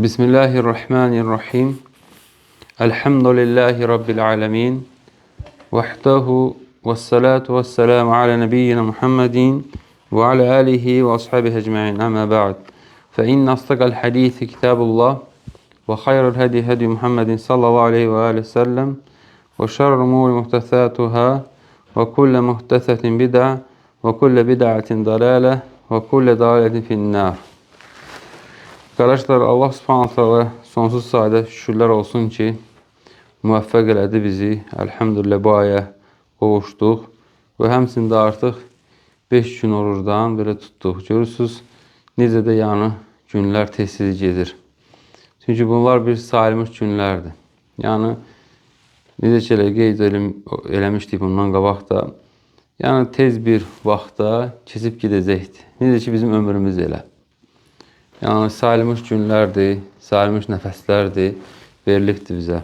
Bismillahirrahmanirrahim. Elhamdülillahi Rabbil alemin. Vahdehu ve salatu ve selamu ala nebiyyina Muhammedin ve ala alihi ve ashabihi ecma'in. Ama ba'd. Fe inne astakal hadisi kitabullah ve hayrul hedi hedi Muhammedin sallallahu aleyhi ve aleyhi ve sellem ve şerrul umuri muhtesatuhâ ve kulle muhtesetin bid'a ve kulle bid'atin dalale ve kulle dalaletin finnâr. Qardaşlar, Allah Subhanahu taala sonsuz sayda şükürlər olsun ki, müvəffəq elədi bizi. Elhamdülillah bu aya qovuşduq və həmçinin də artıq 5 gün orucdan belə tutduq. Görürsünüz, necə də yəni günlər tez-tez gedir. Çünki bunlar bir sayılmış günlərdir. Yəni necə ki elə qeyd eləmişdik bundan qabaq da, yəni tez bir vaxtda keçib gedəcəkdir. Necə ki bizim ömrümüz elə. Yəni sayılmış günlərdir, sayılmış nəfəslərdir, verilibdir bizə.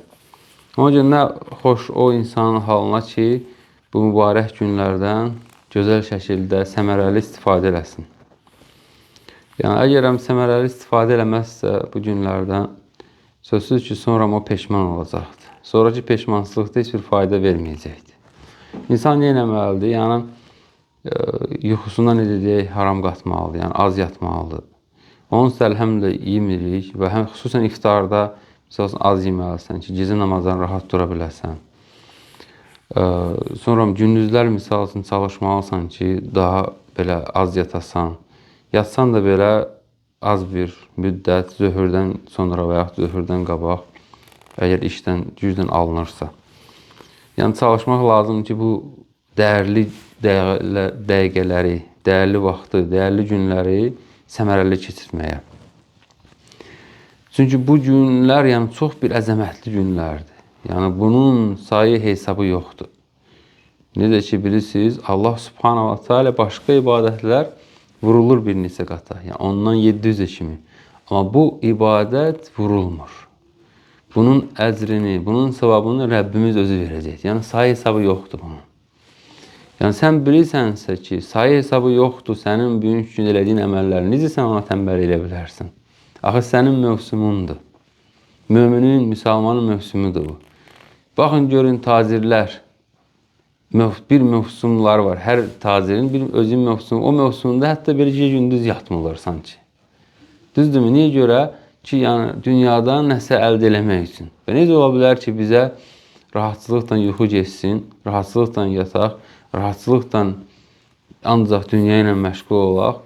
Ona görə nə xoş o insanın halına ki, bu mübarək günlərdən gözəl şəkildə səmərəli istifadə eləsin. Yəni əgər səmərəli istifadə eləməzsə bu günlərdən, sözsüz ki, sonra o peşman olacaqdır. Sonraki peşmansızlıqda heç bir fayda verməyəcəkdir. İnsan nə eləməlidir? Yəni yuxusuna necə deyək, haram qatmalıdır, yəni az yatmalıdır. Onsuz da əlhəmdülillah yemirik və həm xüsusən iftarda misal üçün az yeməlisən ki, gecə namazdan rahat dura biləsən. Sonra gündüzlər misal üçün çalışmalısan ki, daha belə az yatasan. Yatsan da belə az bir müddət zöhrdən sonra və yaxud zöhrdən qabaq, əgər işdən, gücdən alınırsa. Yəni çalışmaq lazımdır ki, bu dəyərli dəqiqələri, dəyərli vaxtı, dəyərli günləri səmərəli keçirməyə. Çünki bu günlər yəni çox bir əzəmətli günlərdir. Yəni bunun sayı hesabı yoxdur. Necə ki bilirsiniz, Allah Subhanahu va Taala başqa ibadətlər vurulur bir neçə qata. Yəni ondan 700 kimi. Amma bu ibadət vurulmur. Bunun əcrini, bunun savabını Rəbbimiz özü verəcək. Yəni sayı hesabı yoxdur bunun. Yəni sən bilirsənsə ki, sayı hesabı yoxdur sənin bugünkü gün elədiyin əməllər. Necə sən ona tənbəl elə bilərsən? Axı sənin mövsümundur. Möminin, müsəlmanın mövsümüdür bu. Baxın görün tacirlər, bir mövsümlər var. Hər tacirin bir özünün mövsümü. O mövsümdə hətta bir gecə gündüz yatmırlar sanki. Düzdürmü? Niyə görə? Ki, yəni dünyadan nəsə əldə eləmək üçün. Və necə ola bilər ki, bizə rahatçılıqla yuxu getsin, rahatçılıqla yataq, rahatçılıqla ancaq dünya ilə məşğul olaq,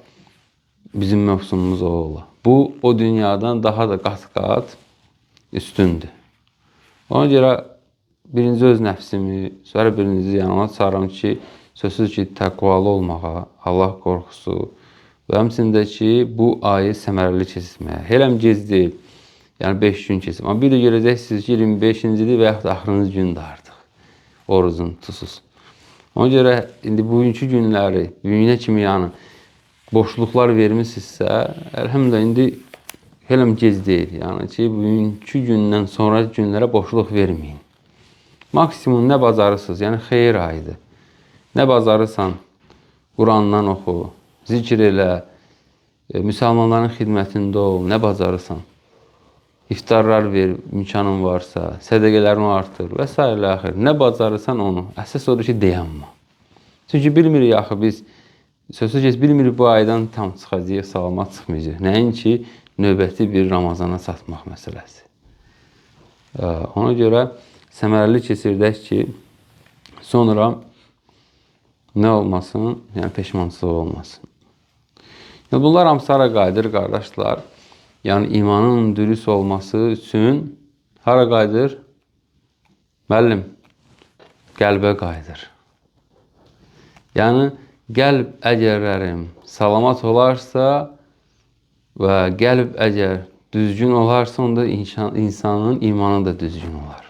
bizim mövsümümüz o ola. Bu, o dünyadan daha da qat-qat üstündür. Ona görə birinci öz nəfsimi, sonra birinci yanıma çağıram ki, sözsüz ki, təqvalı olmağa, Allah qorxusu və həmçinin də ki, bu ayı səmərəli keçirməyə. Heləm gec deyil, yəni 5 gün keçir. Amma bir də görəcəksiniz ki, 25-cidir və yaxud da axırıncı gündür artıq orucun tutsuz. Ona görə indi bugünkü günləri, bugünə kimi yəni boşluqlar vermişsinizsə, əlhəmdülillah indi heləm gec deyil. Yəni ki, bugünkü gündən sonra günlərə boşluq verməyin. Maksimum nə bacarırsınız, yəni xeyir ayıdır. Nə bacarırsan, Qurandan oxu, zikr elə, müsəlmanların xidmətində ol, nə bacarırsan. İftarlar ver, imkanın varsa, sədəqələrini artır və s. axir. Nə bacarırsan onu. Əsas odur ki, dayanma. Çünki bilmirik axı biz, sözsüz ki, bilmirik bu aydan tam çıxacağıq, salamat çıxmayacaq. Nəinki növbəti bir Ramazana çatmaq məsələsi. Ona görə səmərəli keçirdək ki, sonra nə olmasın, yəni peşmançılıq olmasın. Yəni, bunlar hamısı hara qayıdır, qardaşlar? Yəni imanın dürüst olması üçün hara qayıdır? Müəllim, qəlbə qayıdır. Yəni qəlb əgərlərim salamat olarsa və qəlb əgər düzgün olarsa, onda insanın imanı da düzgün olar.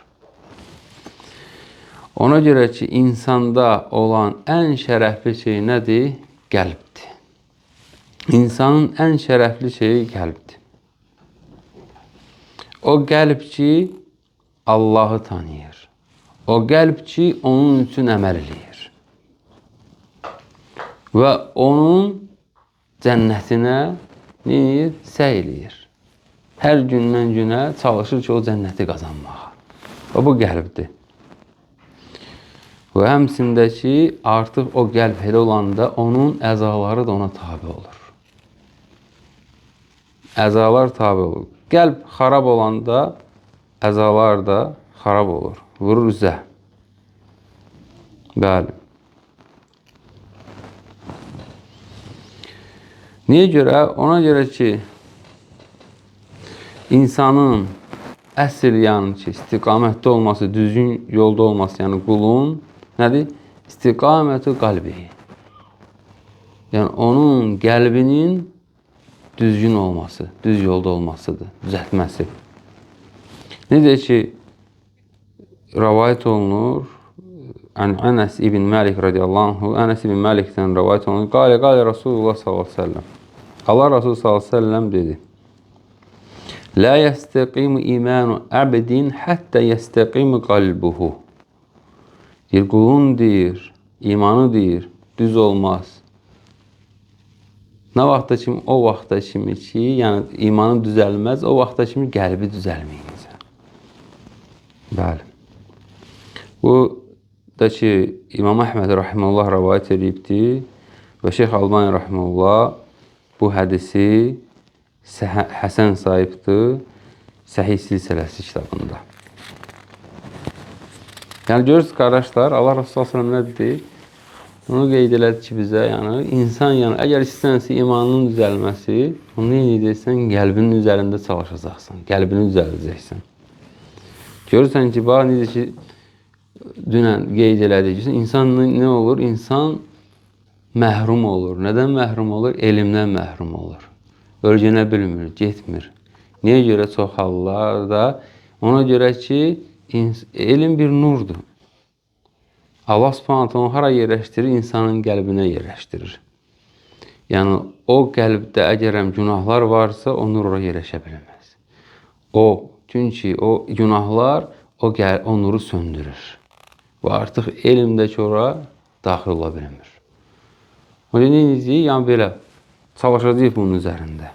Ona görə ki, insanda olan ən şərəfli şey nədir? Qəlbdir. İnsanın ən şərəfli şeyi qəlbdir. O qəlb ki, Allahı tanıyır. O qəlb ki, onun üçün əməl eləyir. Və onun cənnətinə neyir? Səy eləyir. Hər gündən günə çalışır ki, o cənnəti qazanmağa. Və bu qəlbdir. Və həmçində ki, artıq o qəlb elə olanda onun əzaları da ona tabi olur. Əzalar tabi olur. Qəlb xarab olanda əzalar da xarab olur. Vurur üzə. Bəli. Niyə görə? Ona görə ki, insanın əsl yəni ki, istiqamətdə olması, düzgün yolda olması, yəni qulun nədir? İstiqaməti qalbi. Yəni onun qəlbinin düzgün olması, düz yolda olmasıdır, düzəltməsi. Necə ki, rəvayət olunur, Ənəs ibn Məlik radiyallahu anhu, Ənəs ibn Məlikdən rəvayət olunur. Qalə, qalə Rasulullah sallallahu aleyhi ve sellem. Allah Rasulü sallallahu aleyhi ve sellem dedi. La yəstəqimu imanu əbdin həttə yəstəqimu qalbuhu. Deyir, qulun deyir, imanı deyir, düz olmaz. Nə vaxta kimi? O vaxta kimi ki, yəni imanı düzəlməz, o vaxta kimi qəlbi düzəlməyincə. Bəli. Bu da ki, İmam Əhməd rahimehullah rəvayət edibdi və Şeyx Albani rahimehullah bu hədisi həsən sahibdir Səhih Silsiləsi kitabında. Yəni görürsünüz qardaşlar, Allah Resulü sallallahu əleyhi və səlləm nə dedi? Onu qeyd elədi ki bizə, yəni insan, yəni əgər istəsənsə imanının düzəlməsi, onu nə edəcəksən? Qəlbinin üzərində çalışacaqsan, qəlbini düzəldəcəksən. Görürsən ki, bax necə ki dünən qeyd elədik ki, insan nə olur? İnsan məhrum olur. Nədən məhrum olur? Elmdən məhrum olur. Öyrənə bilmir, getmir. Niyə görə çox hallarda? Ona görə ki, elm bir nurdur. Allah Subhanahu taala hara yerləşdirir? İnsanın qəlbinə yerləşdirir. Yəni o qəlbdə əgər günahlar varsa, o nur ora yerləşə bilməz. O, çünki o günahlar o nuru söndürür. Və artıq elmdəki ora daxil ola bilmir. O necə? Yəni belə çalışacağıq bunun üzərində.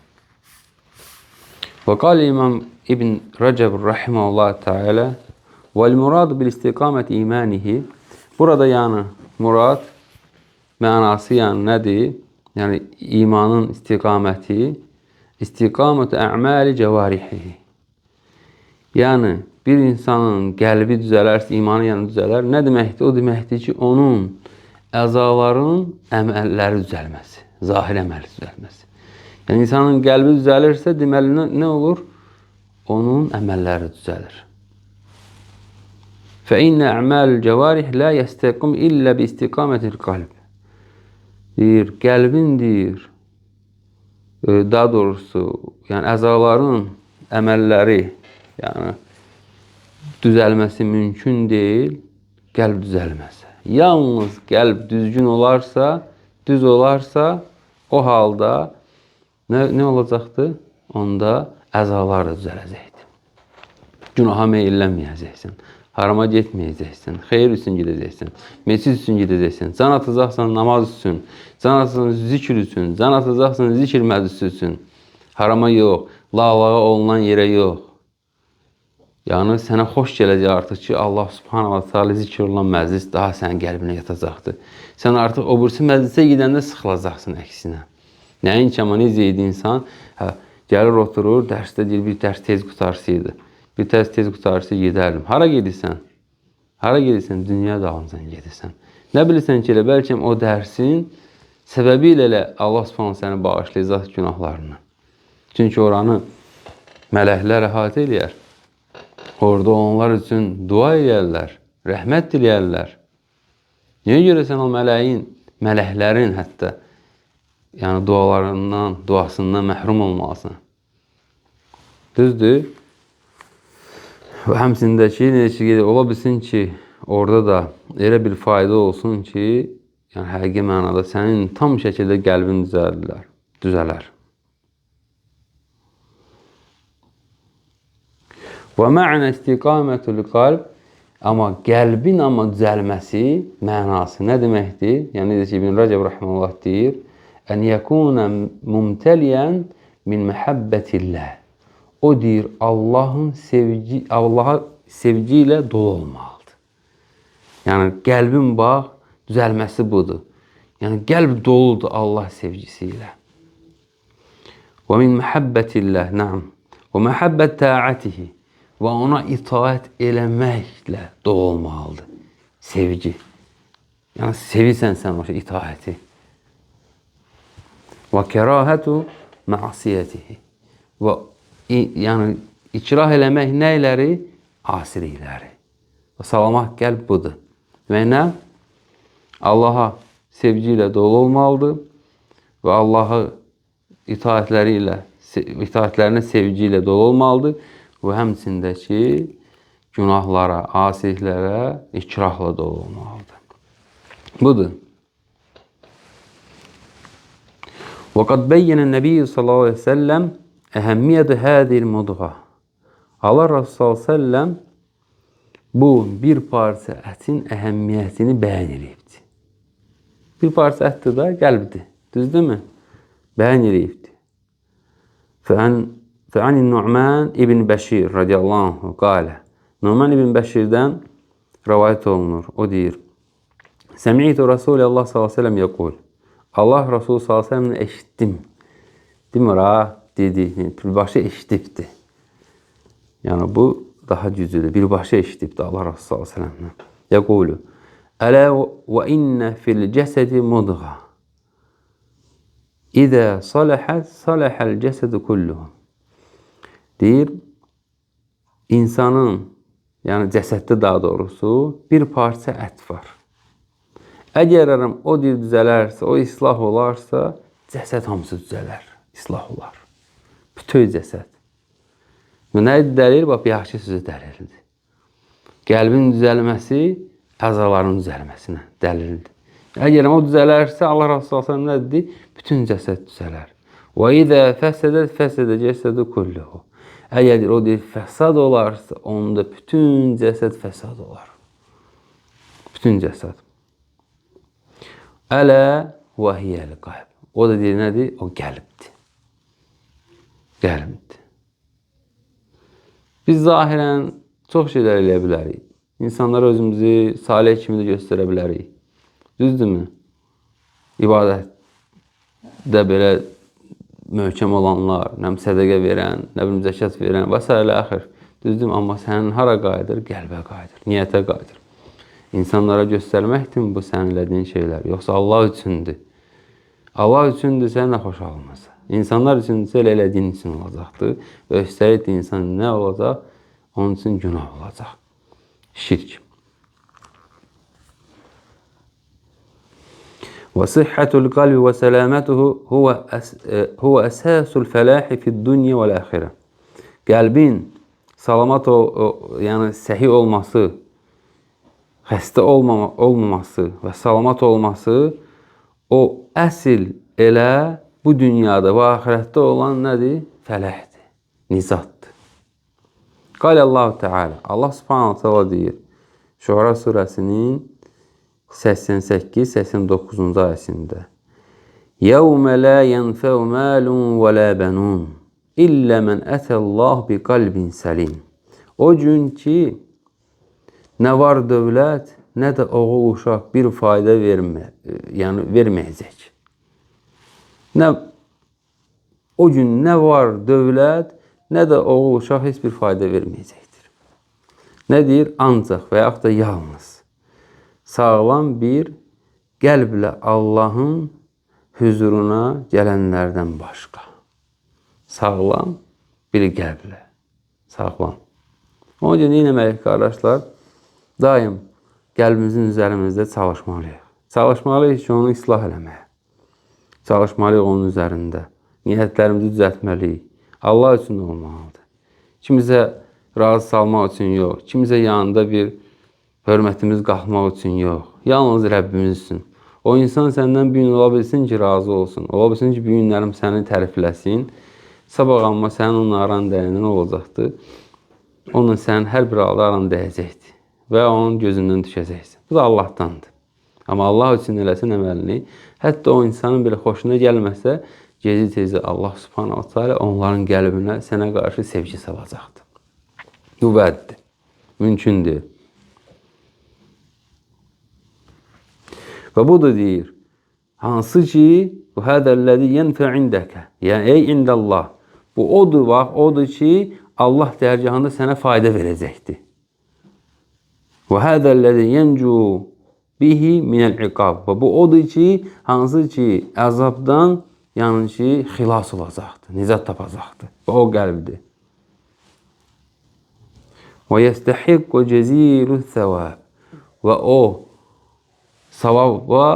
Və qal İmam İbn Rəcəb rahimehullah taala vel murad bil istiqameti imanihi. Burada yəni murad mənası yəni nədir? Yəni imanın istiqaməti, istiqamətu ə'mali cəvarihihi. Yəni bir insanın qəlbi düzələrsə, imanı yəni düzələr. Nə deməkdir? O deməkdir ki, onun əzaların əməlləri düzəlməsi, zahir əməli düzəlməsi. Yəni insanın qəlbi düzəlirsə, deməli nə olur? Onun əməlləri düzəlir. فَاِنَّ اَعْمَالُ الْجَوَارِحِ لَا يَسْتَقِمْ اِلَّا بِاِسْتِقَامَةِ الْقَلْبِ. Deyir, qəlbin deyir, daha doğrusu, yəni əzaların əməlləri, yəni düzəlməsi mümkün deyil, qəlb düzəlməsə. Yalnız qəlb düzgün olarsa, düz olarsa, o halda nə olacaqdır? Onda əzalar da düzələcəkdir. Günaha meyillənməyəcəksən. Harama getməyəcəksən, xeyir üçün gedəcəksən, meçid üçün gedəcəksən, can atacaqsan namaz üçün, can atacaqsan zikr üçün, can atacaqsan zikr məclisi üçün. Harama yox, lağlağa olunan yerə yox. Yəni sənə xoş gələcək artıq ki, Allah Subhanahu va Taala zikr olunan məclis daha sənin qəlbinə yatacaqdır. Sən artıq o birisi məclisə gedəndə sıxılacaqsın əksinə. Nəinki amma necə idi insan, gəlir oturur, dərsdə deyir, bir dərs tez qutarsaydı. Bir dərs tez qutarsa gedərdim. Hara gedirsən? Hara gedirsən? Dünya dalınca gedirsən. Nə bilirsən ki, elə bəlkə o dərsin səbəbi ilə elə Allah Subhanahu səni bağışlayacaq günahlarını. Çünki oranı mələklər əhatə eləyər. Orada onlar üçün dua eləyərlər, rəhmət diləyərlər. Niyə görə sən o mələyin, mələklərin hətta yəni dualarından, duasından məhrum olmalısan? Düzdür? Və həmçində ki, necə ki, ola bilsin ki, orada da elə bir fayda olsun ki, yəni həqiqi mənada sənin tam şəkildə qəlbin düzələr. Və mə'nə istiqamətul qalb, amma qəlbin amma düzəlməsi mənası nə deməkdir? Yəni necə ki, İbn Rəcəb rahimehullah deyir, ən yekuna mumtəliyən min məhəbbətillah. O deyir, Allahın sevgi, Allaha sevgi ilə dolu olmalıdır. Yəni qəlbin bax düzəlməsi budur. Yəni qəlb doludur Allah sevgisi ilə. Və min məhəbbətillah, naam. Və məhəbbət taatihi və ona itaət eləməklə dolu olmalıdır. Sevgi. Yəni sevirsən sən o itaəti. Və kərahətu məsiyyətihi. Və yəni ikrah eləmək nəyləri? Asilikləri. Və salamat qəlb budur. Demək nə? Allaha sevgi ilə dolu olmalıdır və Allahı itaətləri ilə, itaətlərinə sevgi ilə dolu olmalıdır və həmçində ki, günahlara, asiliklərə ikrahla dolu olmalıdır. Budur. وَقَدْ بَيَّنَ النَّبِيُّ sallallahu aleyhi ve sellem əhəmmiyyətü hədil mudğa. Allah Resulü sallallahu aleyhi ve sellem bu bir parça ətin əhəmiyyətini bəyan eləyibdi. Bir parça ətdir da, qəlbdir. Düzdürmü? Bəyan eləyibdi. Fə'an Nu'man ibn Bəşir radiyallahu anhu qalə. Nu'man ibn Bəşirdən rəvayət olunur. O deyir: Səmi'tu Rasulullah sallallahu aleyhi ve sellem yəqul. Allah Resulü sallallahu aleyhi ve sellem'ini eşitdim. Demir ha, dedi. Birbaşa eşitibdi. Yəni bu daha güclüdür. Birbaşa eşitibdi Allah Resulü sallallahu aleyhi ve sellem'den. Yəqulu: Ələ və innə fil cəsədi mudğa. İzə saləhət saləhəl cəsədu kulluhu. Deyir, insanın, yəni cəsəddə daha doğrusu bir parça ət var. Əgər o dil düzələrsə, o islah olarsa, cəsəd hamısı düzələr, islah olar. Bütün cəsəd. Bu nə dəlil? Bax, yaxşı sözü dəlildir. Qəlbin düzəlməsi əzaların düzəlməsinə dəlildir. Əgər o düzələrsə, Allah Resulü sallallahu əleyhi və səlləm nə dedi? Bütün cəsəd düzələr. Və izə fəsədət fəsədə cəsədu kulluhu. Əgər o deyir, fəsad olarsa, onda bütün cəsəd fəsad olar. Bütün cəsəd. Ələ və hiyəl qalb. O da deyir, nədir? O qəlbdir. Qəlbdir. Biz zahirən çox şeylər eləyə bilərik. İnsanlara özümüzü salih kimi də göstərə bilərik. Düzdürmü? İbadətdə belə möhkəm olanlar, nə bilim sədəqə verən, nə bilim zəkat verən və s. Axır. Düzdürmü? Amma sənin hara qayıdır? Qəlbə qayıdır, niyyətə qayıdır. İnsanlara göstərməkdir bu sənin elədiyin şeylər? Yoxsa Allah üçündür? Allah üçündürsə nə xoş almasa. İnsanlar üçündürsə elə elədiyin üçün olacaqdır. Və üstəlik də insan nə olacaq? Onun üçün günah olacaq. Şirk. Və sihhatul qalbi və səlamətuhu huve əsasul fəlahi fid-dunya vəl-axirə. Qəlbin salamat, yəni səhi olması, xəstə olmaması və salamat olması o əsl elə bu dünyada və axirətdə olan nədir? Fələhdir, nizatdır. Qalə Allahu Teala, Allah Subhanahu taala deyir Şuara surəsinin 88-89-cu ayəsində: Yevmə la yenfe'u malun və la benun illə men ətəllah bi qalbin səlim. O gün ki nə var dövlət, nə də oğul uşaq bir fayda vermə, yəni verməyəcək. Nə o gün nə var dövlət, nə də oğul uşaq heç bir fayda verməyəcəkdir. Nə deyir? Ancaq və yaxud da yalnız sağlam bir qəlblə Allahın hüzuruna gələnlərdən başqa. Sağlam bir qəlblə. Sağlam. Onun üçün nə etməliyik qardaşlar? Daim qəlbimizin üzərimizdə çalışmalıyıq. Çalışmalıyıq ki, onu islah eləməyə. Çalışmalıyıq onun üzərində. Niyyətlərimizi düzəltməliyik. Allah üçün olmalıdır. Kimsə razı salmaq üçün yox, kimsə yanında bir hörmətimiz qalxmaq üçün yox. Yalnız Rəbbimiz üçün. O insan səndən bir gün ola bilsin ki, razı olsun. Ola bilsin ki, bir günlərim səni tərifləsin. Sabah amma sənin onun aran dəyəndə nə olacaqdır? Onunla sənin hər bir halda aran dəyəcəkdir və onun gözündən düşəcəksən. Bu da Allahdandır. Amma Allah üçün eləsin əməlini, hətta o insanın belə xoşuna gəlməsə, gezi tezi Allah Subhanahu Teala onların qəlbinə sənə qarşı sevgi salacaqdır. Bu vəddir. Mümkündür. Və bu da deyir, hansı ki, bu hədəlləzi yenfə indəkə, yəni ey indəllah. Bu odur, bax, odur ki, Allah dərgahında sənə fayda verəcəkdir. Və hədəlləzi yencu bihi minəl-iqab. Və bu odur ki, hansı ki, əzabdan, yəni ki, xilas olacaqdır, nicat tapacaqdır. Və o qəlbdir. Və yəstəhiqqu cəzilü thəvəb. Və o savaba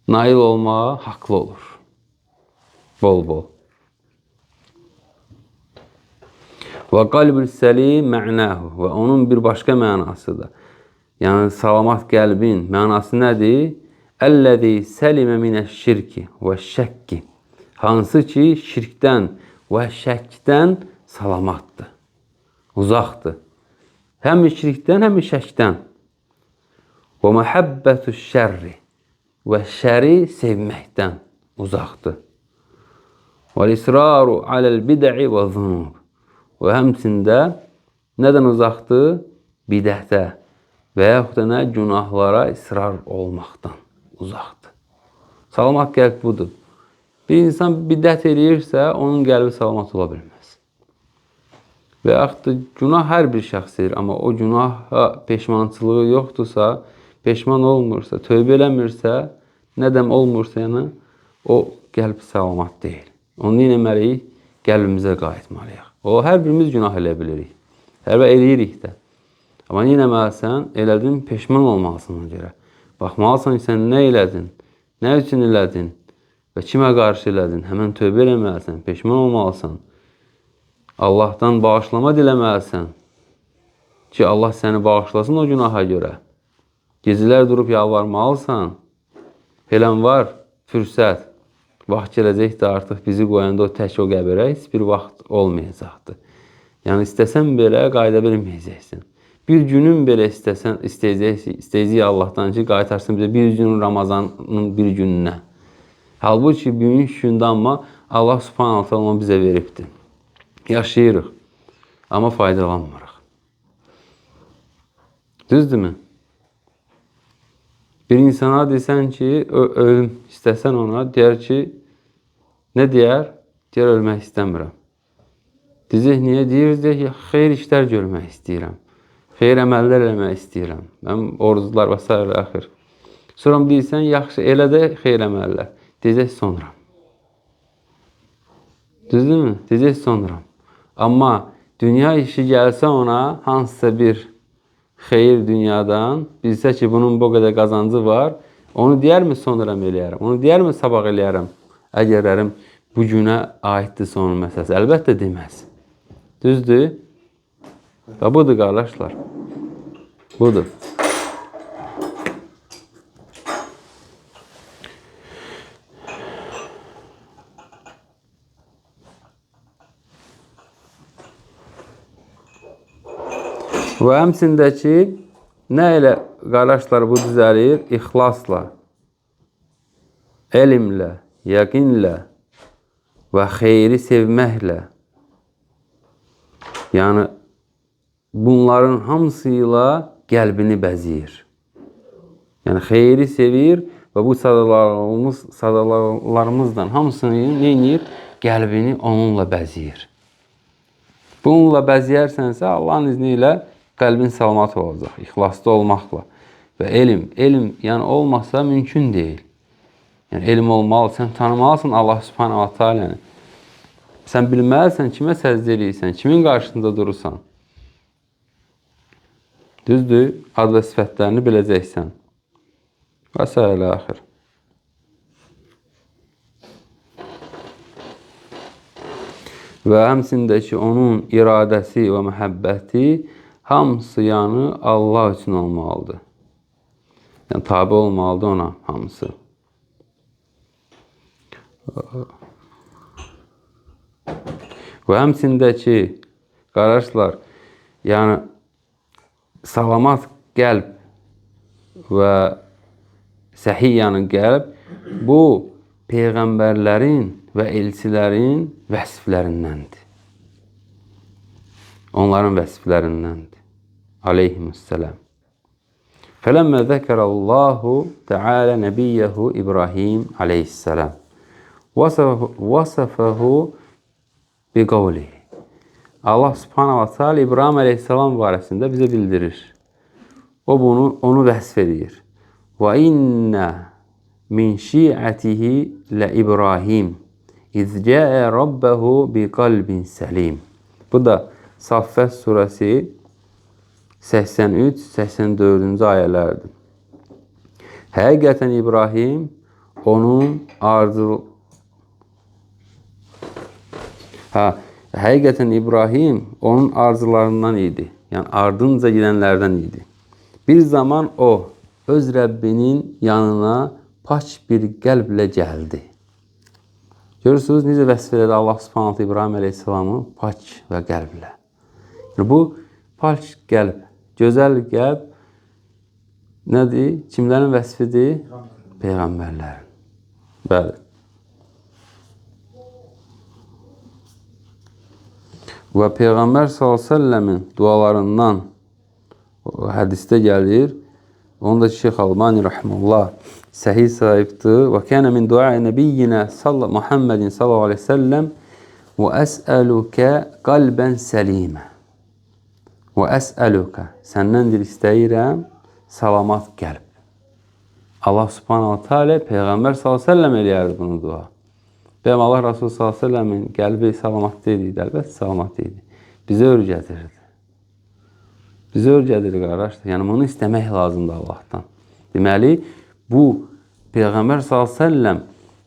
nail olmağa haqlı olur. Bol-bol. Və qalbül səlim mə'nahu. Və onun bir başqa mənası da. Yəni, salamat qəlbin mənası nədir? Əlləzi səlimə minəş-şirki və şəkki. Hansı ki, şirkdən və şəkdən salamatdır. Uzaqdır. Həm şirkdən, həm şəkdən. Və məhəbbətü şərri. Və şəri sevməkdən uzaqdır. Və israru aləl bid'i və zunub. Və həmçində nədən uzaqdır? Bidətə və yaxud da nə? Günahlara israr olmaqdan uzaqdır. Salamat qəlb budur. Bir insan bidət eləyirsə, onun qəlbi salamat ola bilməz. Və yaxud da günah hər bir şəxs edir, amma o günaha peşmançılığı yoxdursa, peşman olmursa, tövbə eləmirsə, nədəm olmursa, yəni o qəlb salamat deyil. Onu nə etməliyik? Qəlbimizə qayıtmalıyıq. O, hər birimiz günah eləyə bilirik. Hər bir eləyirik də. Amma nə etməlisən? Elədin, peşman olmalısın ona görə. Baxmalısan ki, sən nə elədin, nə üçün elədin və kimə qarşı elədin. Həmən tövbə eləməlisən, peşman olmalısan. Allahdan bağışlama diləməlisən ki, Allah səni bağışlasın o günaha görə. Gecələr durub yalvarmalısan. Helən var, fürsət. Vaxt gələcəkdir artıq bizi qoyanda o tək o qəbirə heç bir vaxt olmayacaqdır. Yəni, istəsən belə qayıda bilməyəcəksin. Bir günün belə istəsən, istəyəcək Allahdan ki, qaytarsın bizə bir günün Ramazanın bir gününə. Halbuki bugünkü gündə amma Allah Subhanahu taala onu bizə veribdir. Yaşayırıq, amma faydalanmırıq. Düzdürmü? Bir insana desən ki, ölüm istəsən ona, deyər ki, nə deyər? Deyər, ölmək istəmirəm. Deyəcək, niyə? Deyir, deyək ki, xeyir işlər görmək istəyirəm. Xeyir əməllər eləmək istəyirəm. Mən oruclar və s. Axır. Sonra deyirsən, yaxşı, elə də xeyir əməllər. Deyəcək, sonra. Düzdürmü? Deyəcək, sonra. Amma dünya işi gəlsə ona hansısa bir xeyir dünyadan, bilsə ki, bunun bu qədər qazancı var, onu deyərmi sonra eləyərəm, onu deyərmi sabah eləyərəm, əgərlərim bu günə aiddirsə onun məsələsi. Əlbəttə deməz. Düzdür? Və budur, qardaşlar. Budur. Və həmçində ki, nə ilə qardaşlar bu düzəlir? İxlasla, elmlə, yəqinlə və xeyri sevməklə. Yəni, bunların hamısı ilə qəlbini bəziyir. Yəni, xeyri sevir və bu sadalarımızdan hamısını nə edir? Qəlbini onunla bəziyir. Bununla bəziyərsənsə, Allahın izni ilə qəlbin salamat olacaq, ixlaslı olmaqla. Və elm, elm yəni olmasa mümkün deyil. Yəni, elm olmalı, sən tanımalısan Allah Subhanahu wa Ta'aləni. Sən bilməlisən kimə səcdə eləyirsən, kimin qarşısında durursan. Düzdür, ad və sifətlərini biləcəksən. Və s. Axir. Və həmçində ki, onun iradəsi və məhəbbəti hamısı yəni Allah üçün olmalıdır. Yəni, tabi olmalıdır ona hamısı. Və həmçində ki, qardaşlar, yəni salamat qəlb və səhih yəni qəlb, bu peyğəmbərlərin və elçilərin vəsflərindəndir. Onların vəsflərindəndir. Aleyhisselam. Fələmmə zəkərəllahu Teala nəbiyyəhu İbrahim aleyhisselam. Vasafəhu bi qavlihi. Allah Subhanahu ve Teala İbrahim aleyhisselam barəsində bizə bildirir. O bunu onu vəsf edir. Və inna min şi'atihi la İbrahim iz ca'e rabbahu bi qalbin salim. Bu da Saffət surəsi 83-84-cü ayələrdir. Həqiqətən İbrahim onun həqiqətən İbrahim onun arzularından idi. Yəni ardınca gedənlərdən idi. Bir zaman o öz Rəbbinin yanına pak bir qəlblə gəldi. Görürsünüz necə vəsf elədi Allah Subhanahu taala İbrahim əleyhissalamı pak və qəlblə. Yəni, bu pak qəlb, gözəl qəlb nədir? Kimlərin vəsfidir? Peyğəmbərlərin. Bəli. Və Peyğəmbər sallallahu əleyhi və səlləmin dualarından hədisdə gəlir. Onu da Şeyx Albani rahimehullah səhih sayıbdır. Və kana min dua nəbiyyina Muhammedin sallallahu əleyhi və səlləm və əsəluke qalban səlimə. Və əsəluke, səndəndir istəyirəm salamat qəlb. Allah Subhanahu ve Teala Peyğəmbər sallallahu əleyhi və səlləm eləyərdi bunu dua. Bəyəm Allah Resulü sallallahu əleyhi və səlləmin qəlbi salamat deyildi, əlbəttə salamat idi. Bizə öyrədirdi. Bizə öyrədir qardaşlar. Yəni bunu istəmək lazımdır Allahdan. Deməli, bu Peyğəmbər sallallahu əleyhi və səlləm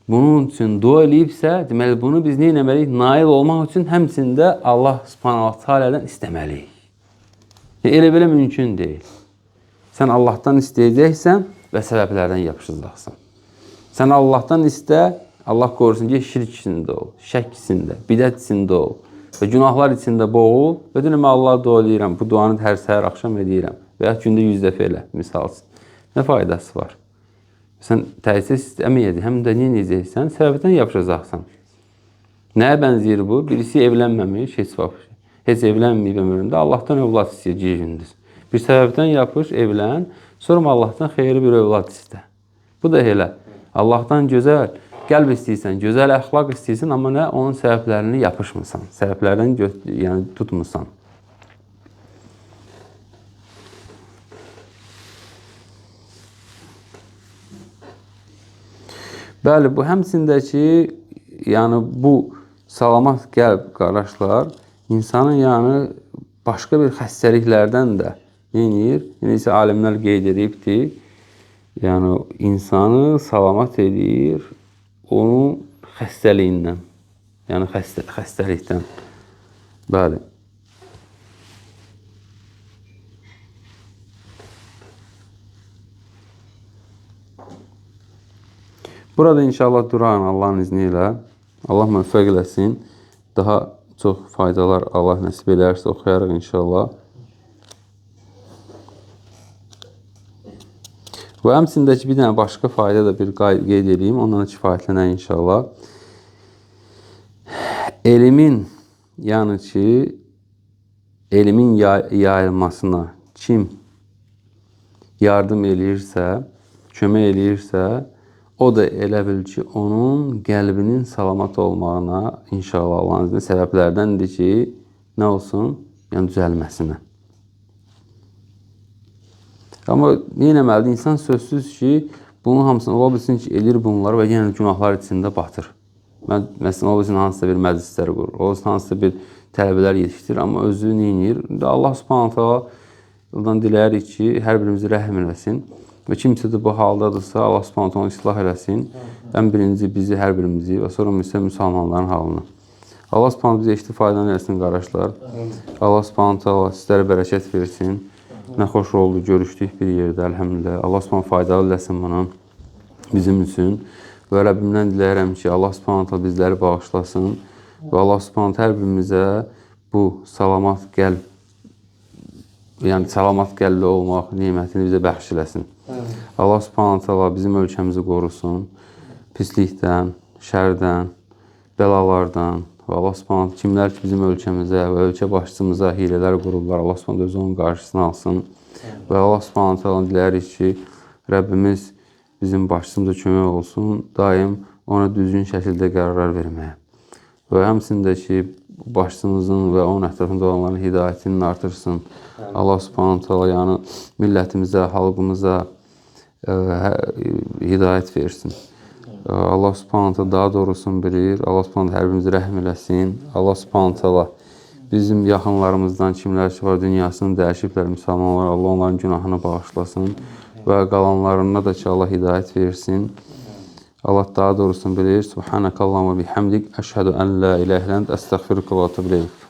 bunun üçün dua eləyibsə, deməli bunu biz nə etməliyik? Nail olmaq üçün həmçində Allah Subhanahu ve Teala'dan istəməliyik. Yəni, elə belə mümkün deyil. Sən Allahdan istəyəcəksən və səbəblərdən yapışacaqsan. Sən Allahdan istə, Allah qorusun ki, şirk içində ol, şək içində, bidət içində ol və günahlar içində boğul. Və deyirəm, mən Allaha dua eləyirəm, bu duanı hər səhər axşam eləyirəm və ya gündə 100 dəfə elə, misal üçün. Nə faydası var? Sən təsir istəməyəcəksən, həm də nə edəcəksən? Səbəbdən yapışacaqsan. Nəyə bənzəyir bu? Birisi evlənməmiş, heç vaxt, heç evlənməyib ömründə, Allahdan övlad istəyir gec-gündüz. Bir səbəbdən yapış, evlən, sonra Allahdan xeyirli bir övlad istə. Bu da elə. Allahdan gözəl qəlb istəyirsən, gözəl əxlaq istəyirsən, amma nə? Onun səbəblərini yapışmısan, səbəblərdən yəni tutmusan. Bəli, bu həmçində ki, yəni bu salamat qəlb qardaşlar, insanın yəni başqa bir xəstəliklərdən də nə edir? Yəni isə alimlər qeyd edibdir. Yəni insanı salamat edir onun xəstəliyindən. Yəni xəstəlikdən. Bəli. Burada inşallah durarıq Allahın izni ilə. Allah müvəffəq eləsin. Daha çox faydalar Allah nəsib elərsə oxuyarıq inşallah. Və həmçində ki, bir dənə başqa fayda da bir qeyd edeyim. Ondan da kifayətlənək inşallah. Elmin, yəni ki, elmin yayılmasına kim yardım eləyirsə, kömək eləyirsə, o da elə bil ki, onun qəlbinin salamat olmağına inşallah Allahın izni səbəblərdəndir ki, nə olsun? Yəni düzəlməsinə. Amma nə etməlidir? İnsan sözsüz ki, bunun hamısını ola bilsin ki, eləyir bunları və yenə günahlar içində batır. Məsələn, ola bilsin hansısa bir məclislər qurur, ola bilsin hansısa bir tələbələr yetişdirir, amma özü nə edir? Allah Subhanahu Teala'dan diləyirik ki, hər birimizi rəhm eləsin. Və kimsə də bu haldadırsa, Allah Subhanahu Teala islah eləsin. Ən birinci bizi, hər birimizi və sonra isə müsəlmanların halını. Allah Subhanahu bizə eşitdi faydalı eləsin qardaşlar. Allah Subhanahu Teala sizlərə bərəkət versin. Nə xoş oldu, görüşdük bir yerdə, əlhəmdülillah. Allah Subhanahu faydalı eləsin bunu bizim üçün. Və Rəbbimdən diləyirəm ki, Allah Subhanahu Teala bizləri bağışlasın və Allah Subhanahu hər birimizə bu salamat qəlb, yəni salamat qəlbli olmaq nemətini bizə bəxş eləsin. Allah Subhanahu Teala bizim ölkəmizi qorusun pislikdən, şərdən, bəlalardan və Allah Subhanahu kimlər ki bizim ölkəmizə və ölkə başçımıza hilələr qururlar, Allah Subhanahu özü onun qarşısını alsın. Və Allah Subhanahu taala dilərik ki, Rəbbimiz bizim başçımıza kömək olsun, daim ona düzgün şəkildə qərarlar verməyə. Və həmçinin də ki, başçımızın və onun ətrafında olanların hidayətini artırsın. Allah Subhanahu taala yəni millətimizə, xalqımıza hidayət versin. Allah Subhanahu taala daha doğrusunu bilir. Allah Subhanahu hər birimizə rəhm eləsin. Allah Subhanahu taala bizim yaxınlarımızdan kimlər ki var dünyasını dəyişiblər müsəlmanlar, Allah onların günahını bağışlasın və qalanlarına da ki Allah hidayət versin. Allah daha doğrusunu bilir. Subhanakallahumma bihamdik. Əşhədu ən la ilahə illə ent, əstəğfiruka və etûbü ileyk.